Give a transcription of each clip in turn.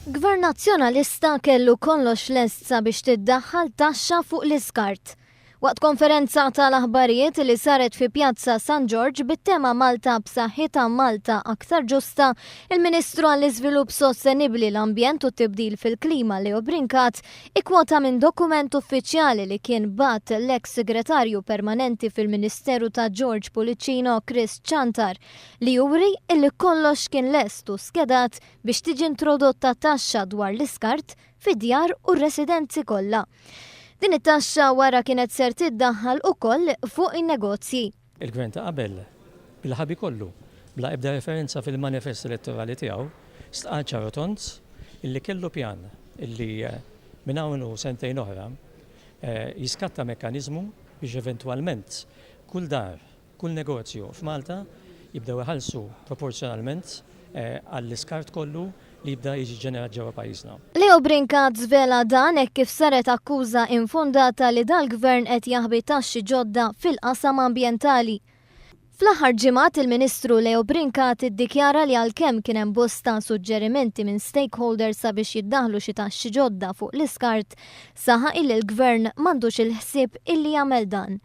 Gvern Nazzjonalista kellu kollox lest sabiex tiddaħħal taxxa fuq l-iskart. Waqt konferenza tal-aħbarijiet li saret fi Pjazza San Ġorġ bit-tema Malta b'saħħitha Malta aktar ġusta, il-Ministru għall-Iżvilupp Sostenibbli, l-Ambjent u t-Tibdil fil-Klima Leo Brincat ikkwota minn dokument uffiċjali li kien bagħat l-eks Segretarju Permanenti fil-Ministeru ta' George Pullicino Chris Ciantar li juri illi kollox kien lest u skedat biex tiġi introdotta taxxa dwar l-iskart fid-djar u r-residenzi kollha. Din it-taxxa wara kienet ser tiddaħħal ukoll fuq in-negozji. Il-Gvern ta' qabel, bil-ħabi kollu, bla ebda referenza fil-manifest elettorali tiegħu, stqarr ċar u tond illi kellu pjan illi minn hawn u sentejn oħra jiskatta mekkaniżmu biex eventwalment kull dar, Kull negozju f'Malta jibdew iħallsu proporzjonalment għall-iskart kollu li jibda jiġi ġġenerat ġewwa pajjiżna. Leo Brincat żvela dan hekk kif saret akkuża infondata li dal-Gvern qed jaħbi taxxi ġodda fil-qasam ambjentali. Fl-aħħar ġimgħat il-Ministru Leo Brincat iddikjara li għalkemm kien hemm bosta suġġerimenti minn stakeholders sabiex jiddaħħlu xi taxxi ġodda fuq l-iskart, saħaq illi l-Gvern m'għandux il-ħsieb illi jagħmel dan.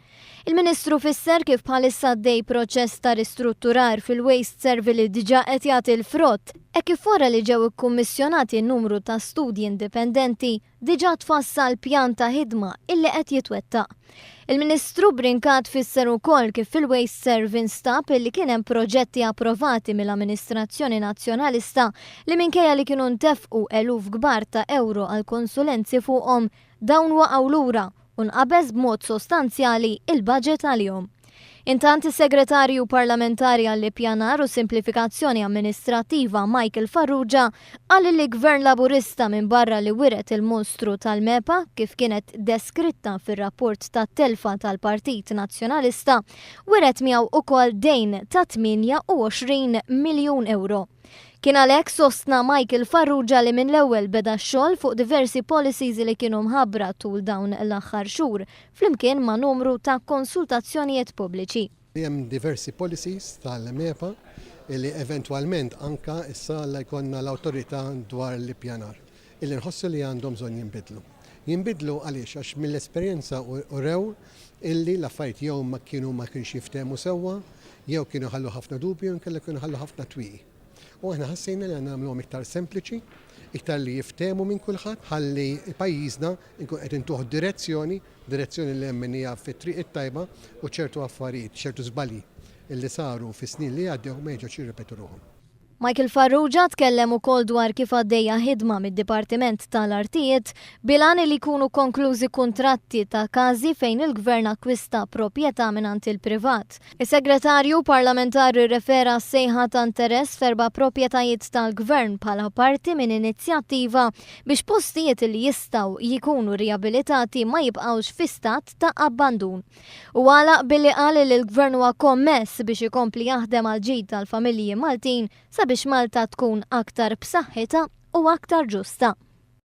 Il-Ministru fisser kif bħalissa għaddej proċess ta' ristrutturar fil-WasteServ li diġà qed jagħti l-frott, hekk kif wara li ġew ikkummissjonati numru ta' studji indipendenti, diġà tfassal pjan ta' ħidma illi qed jitwettaq. Il-Ministru Brincat fisser ukoll kif fil-WasteServ instab illi kien hemm proġetti approvati mill-amministrazzjoni Nazzjonalista li minkejja li kienu ntefqu eluf kbar ta' ewro għal konsulenzi fuqhom, dawn waqgħu lura u nqabeż b'mod sostanzjali il-baġit għalihom. Intant is-Segretarju Parlamentari għall-Ippjanar u Simplifikazzjoni Amministrattiva Michael Farrugia qal li Gvern Laburista minbarra li wiret il-monstru tal-MEPA kif kienet deskritta fir-rapport tat-telfa tal-Partit Nazzjonalista, wiret miegħu ukoll dejn ta' 28 miljun ewro. Kien għalhekk sostna Michael Farrugia li minn l-ewwel beda x-xogħol fuq diversi policies li kienu mħabbra tul dawn l-aħħar xhur flimkien ma' numru ta' konsultazzjonijiet pubbliċi. Hemm diversi policies tal-MEPA li eventwalment anka issa la jkollna l-awtorità dwar l-ippjanar illi nħossu li għandhom bżonn jinbidlu. Jinbidlu għaliex? Għax mill-esperjenza urew illi l-affarijiet jew ma kienu ma kienx jiftehmu sewwa, jew kienu jħallu ħafna dubju jew inkella kienu jħallu ħafna twieqi. U aħna ħassejna li għandna nagħmluhom iktar sempliċi, iktar li jiftehmu minn kulħadd ħalli pajjiżna nkun qed intuh direzzjoni, direzzjoni li nemmen hija fit-triq it-tajba u ċertu affarijiet, ċertu żbalji illi saru fis-snin li għaddew ma jerġgħux jirrepetu ruħhom. Michael Farrugia tkellem ukoll dwar kif għaddejja ħidma mid-Dipartiment tal-Artijiet bil-għan li jkunu konklużi kuntratti ta' każi fejn il-Gvern akkwista proprjetà mingħand il-privat. Is-Segretarju Parlamentari rrefera għas-sejħa ta' interess f'erba' proprjetajiet tal-Gvern bħala parti minn inizjattiva biex postijiet li jistgħu jkunu riabilitati ma jibqgħux fi stat ta' abbandun. U għalaq billi qal li l-Gvern huwa kommess biex ikompli jaħdem għall-ġid tal-familji Maltin sabiex Malta tkun aktar b'saħħitha u aktar ġusta.